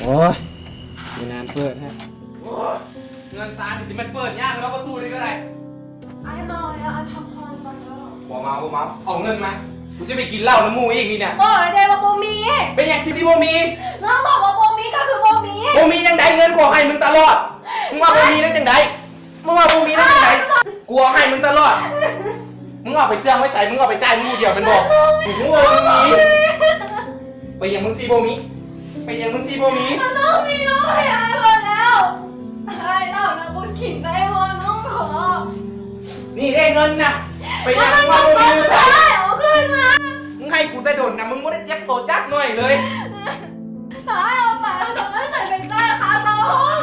ໂອ້ຍ ມີນານເປີດແທ້. ໂອ້ຍ ເຮືອນຊານນີ້ຊິແມ່ນເປີດຍາກເນາະ ປະຕູນີ້ກໍໄດ້. ອ້າຍເມົາແລ້ວ ອ້າຍພັກຜ່ອນກ່ອນເດີ. ບໍ່ເມົາ ບໍ່ເມົາ ເອົາເງິນມາ ກູຊິໄປກິນເຫຼົ້ານຳໝູ່ອີກນີ້ນະ. ບອກແລ້ວເດ້ວ່າບໍ່ມີ. ເປັນຫຍັງຊິ ຊິບໍ່ມີ? ນ້ອງບອກວ່າບໍ່ມີກໍຄືບໍ່ມີ. ບໍ່ມີຈັ່ງໃດ ເງິນກູໃຫ້ມຶງຕະຫຼອດ ມຶງວ່າບໍ່ມີໄດ້ຈັ່ງໃດ? ມຶງວ່າບໍ່ມີໄດ້ຈັ່ງໃດ? ກູເອົາໃຫ້ມຶງຕະຫຼອດ. ມຶງເອົາໄປເຊື່ອງໄວ້ໃສ? ມຶງເອົາໄປຈ່າຍມື້ດຽວແມ່ນບໍ່? ມຶງວ່າບໍ່ມີ. ເປັນຫຍັງມຶງຊິບໍ່ມີ? ເປັນຫຍັງມຶງຊິບໍ່ມີ? ນ້ອງມີນ້ອງໃຫ້ອ້າຍເບິດແລ້ວ. ອ້າຍເຫຼົ້ານະບໍ່ກິນໄດ້ບໍ່? ນ້ອງຂໍ. ນີ້ເດ້ເງິນນະ. ເປັນຫຍັງມຶງວ່າບໍ່ມີຢູ່ໃສ? ເອົາຄືນມາ. ມຶງໃຫ້ກູແຕ່ດົນນະ ມຶງບໍ່ໄດ້ເຈັບໂຕຈັກໜ້ອຍເລີຍ. ຖ້າອ້າຍເອົາໄປ ເຮົາຈະໄດ້ໃຊ້ໄປຈ່າຍຄ່າເຊົ່າຫ້ອງ.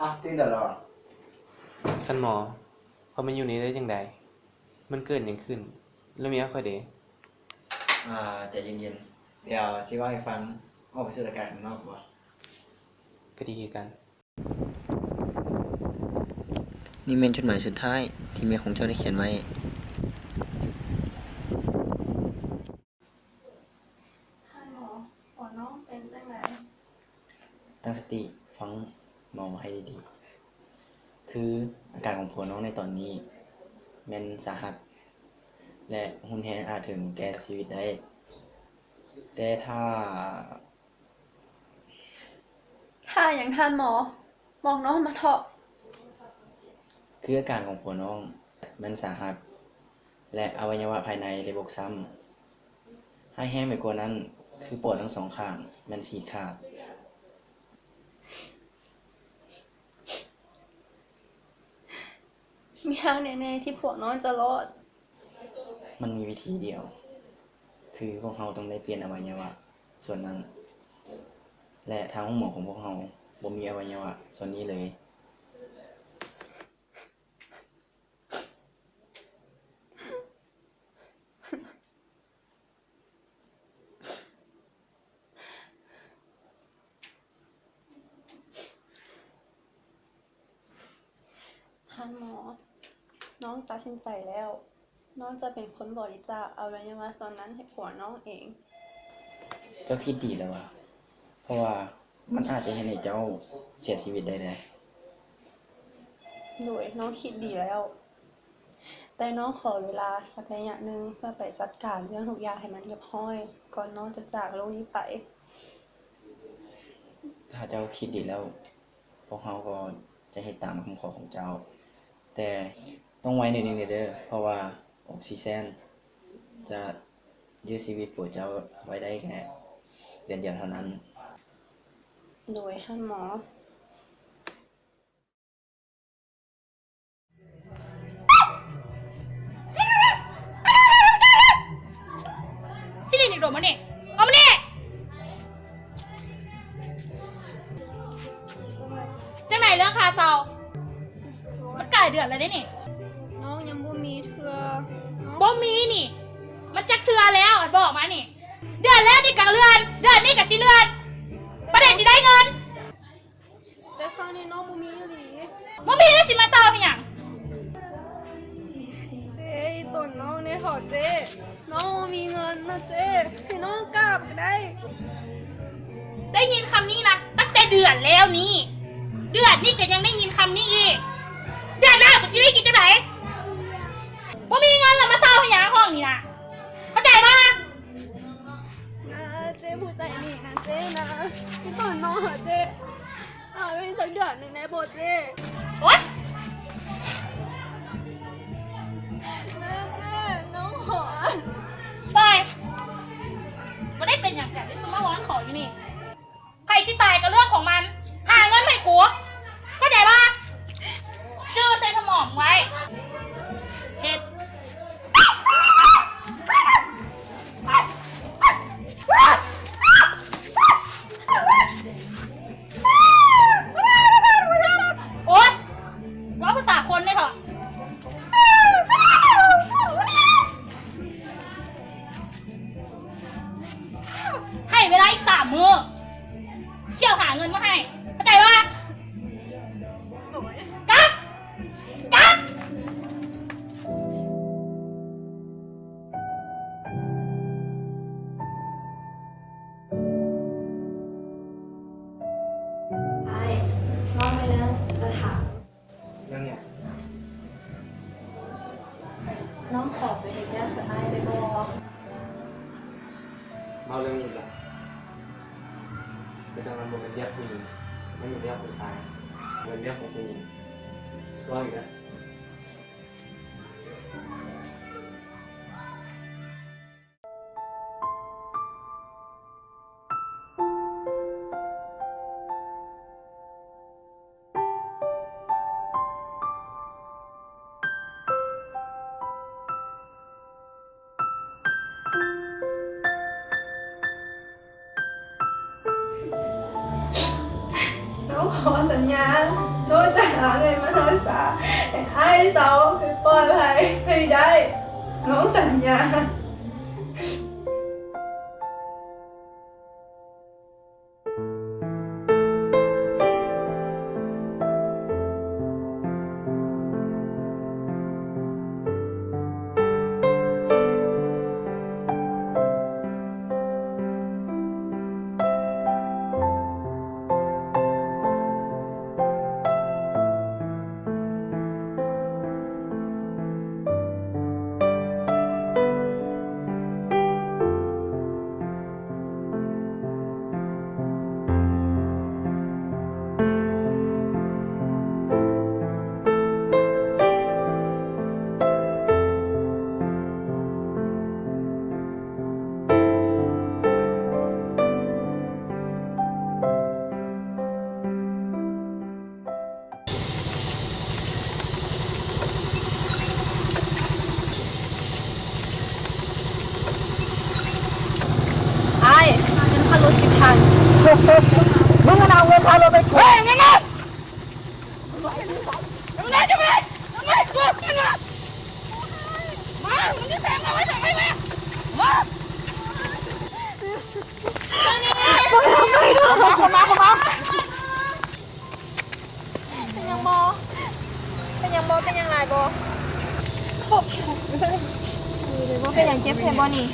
ອ້າວ ຕື່ນແລ້ວເຫລອ? ທ່ານໝໍ, ຂ້ອຍມາຢູ່ນີ້ໄດ້ຈັ່ງໃດ? ມັນເກີດຫຍັງຂຶ້ນ? ແລ້ວເມຍຂ້ອຍເດ? ອ່າ ໃຈເຢັນໆ ດຽວຊິເວົ້າໃຫ້ຟັງ. ອອກໄປສູດອາກາດຂ້າງນອກບໍ່? ກໍດີຄືກັນ. ນີ້ແມ່ນຈົດໝາຍສຸດທ້າຍທີ່ແມ່ຂອງເຈົ້າໄດ້ຂຽນໄວ້. ທ່ານໝໍ, ຜົວນ້ອງເປັນຈັ່ງໃດ? ຕັ້ງສະຕິຟັງໝໍໃຫ້ດີໆ. ຄືອາການຂອງຜົວນ້ອງໃນຕອນນີ້ແມ່ນສາຫັດ ແລະ ຮຸນແຮງ ອາດເຖິງແກ່ຊີວິດໄດ້. ແຕ່ຖ້າ ຖ້າຫຍັງທ່ານໝໍ? ບອກນ້ອງມາເຖາະ. ຄືອາການຂອງຜົວນ້ອງແມ່ນສາຫັດ ແລະ ອະໄວຍະວະພາຍໃນໄດ້ບົກຊ້ຳ. ຮ້າຍແຮງໄປກວ່ານັ້ນ ຄືປອດທັງສອງຂ້າງແມ່ນສີກຂາດ. ມີທາງໃດແດ່ທີ່ພວກນ້ອງຈະລອດ? ມັນມີວິທີດຽວ, ຄືພວກເຮົາຕ້ອງໄດ້ປ່ຽນອະໄວຍະວະສ່ວນນັ້ນ ແລະ ທາງໂຮງໝໍຂອງພວກເຮົາບໍ່ມີອະໄວຍະວະສ່ວນນີ້ເລີຍ. ທ່ານໝໍ, ນ້ອງຕັດສິນໃຈແລ້ວ. ນ້ອງຈະເປັນຄົນບໍລິຈາກອະໄວຍະວະສ່ວນນັ້ນໃຫ້ຜົວນ້ອງເອງ. ເຈົ້າຄິດດີແລ້ວຫວາ? ເພາະວ່າມັນອາດຈະເຮັດໃຫ້ເຈົ້າເສຍຊີວິດໄດ້ເດ. ໂດຍ, ນ້ອງຄິດດີແລ້ວ. ແຕ່ນ້ອງຂໍເວລາສັກໄລຍະໜຶ່ງເພື່ອໄປຈັດການເລື່ອງທຸກຢ່າງໃຫ້ມັນຮຽບຮ້ອຍ ກ່ອນນ້ອງຈະຈາກໂລກນີ້ໄປ. ຖ້າເຈົ້າຄິດດີແລ້ວ, ພວກເຮົາກໍຈະເຮັດຕາມຄຳຂໍຂອງເຈົ້າ. ແຕ່ຕ້ອງໄວໜ້ອຍໜຶ່ງເດີ, ເພາະວ່າອອກຊີແຊນຈະຢືດຊີວິດຜົວເຈົ້າໄວ້ໄດ້ແຄ່ເດືອນດຽວເທົ່ານັ້ນ. ໂດຍ, ທ່ານໝໍ. ຊິຫຼິ້ນອີກດົນບໍ່ນີ້? ເອົາມານີ້! ຈັ່ງໃດເລື່ອງຄ່າເຊົ່າ? ມັນກາຍເດືອນແລ້ວເດ້ນີ້. ນ້ອງຍັງບໍ່ມີເທື່ອ. ບໍ່ມີນີ້ ມັນຈັກເທື່ອແລ້ວ? ບອກມານີ້. ເດືອນແລ້ວນີ້ກໍເລື່ອນ, ເດືອນນີ້ກໍຊິເລື່ອນ. ປານໃດຊິໄດ້ເງິນ? ແຕ່ຄັ້ງນີ້ນ້ອງບໍ່ມີອີ່ຫຼີ. ບໍ່ມີແລ້ວຊິມາເຊົ່າເຮັດຫຍັງ? ເຈ້ ອີ່ຕົນນ້ອງແດ່ເຖາະເຈ້. ນ້ອງບໍ່ມີເງິນນະເຈ້, ໃຫ້ນ້ອງກາບກໍໄດ້. ໄດ້ຍິນຄຳນີ້ນະ ຕັ້ງແຕ່ ເດືອນແລ້ວນີ້ ເດືອນນີ້ກໍຍັງໄດ້ຍິນຄຳນີ້ອີກ. ເດືອນໜ້າກູຊິໄດ້ກິນຈັ່ງໃດ? ບໍ່ມີເງິນລະມາເຊົ່າໃຫ້ຫຍັງຫ້ອງນີ້ນະ ເຂົ້າໃຈບໍ່? ນາເຈ້ ຜູ້ໃຈດີນາເຈ້ນາ ທີ່ເປີດນ້ອງຫາເຈ້ ອາ ເປັນສັກເດືອນໜຶ່ງແດ່ບໍ່ເຈ້? ໂອ໊ຍ ນາເຈ້ ນ້ອງຂໍ ໄປ ບໍ່ໄດ້ເປັນຫຍັງກັນ ທີ່ສຸມມາວອນຂໍຢູ່ນີ້. ໃຜຊິຕາຍກໍເລື່ອງຂອງມັນ ຫາເງິນໃຫ້ກູ ເຂົ້າໃຈບໍ່? ຈື່ໃສ່ສະໝອງໄວ້ ເຮັດ ໂອ໊ຍ ເວົ້າພາສາຄົນແດ່ເຖາະ. ໃຫ້ເວລາອີກສາມມື້ ຊິເອົາຫາເງິນມາໃຫ້ ເຂົ້າໃຈບໍ່? ກັບ ກັບ. ອ້າຍ ນ້ອງມີເລື່ອງຈະຖາມ. ເລື່ອງຫຍັງ? ນ້ອງຂໍໄປເຮັດວຽກກັບອ້າຍໄດ້ບໍ່? ເວົ້າເລື່ອງນີ້ລະ ຄືຈັ່ງມັນບໍ່ແມ່ນວຽກຜູ້ຍິງ ມັນເປັນວຽກຜູ້ຊາຍ ເປັນວຽກຂອງຜູ້ຍິງ ເວົ້າອີກເດີ້. ນ້ອງຂໍສັນຍາ ນ້ອງຈະຫາເງິນມາຮັກສາ ໃຫ້ອ້າຍເຊົາ ໃຫ້ປອດໄພ ໃຫ້ໄດ້ ນ້ອງສັນຍາ. ອ້າຍ ເງິນຄ່າລົດສິບພັນ. ມຶງຫັ້ນເອົາເງິນຄ່າລົດໃຫ້ກູ. ເຮີ້ຍ ເອົາເງິນມາ! ເອົາເງິນມາ! ເອົາເງິນມາ! ເອົາເງິນມາ! ມາ! ມຶງຢູ່ໃສ? ເອົາໄວ້ໃສ? ມາ! ມາ! ເອົາມາ! ເອົາມາ! ເອົາມາ! ເປັນຫຍັງບໍ່? ເປັນຫຍັງບໍ່? ເປັນຫຍັງຫຼາຍບໍ່? ບໍ່ເປັນຫຍັງ. ເຈັບໃສບໍ່ນີ້?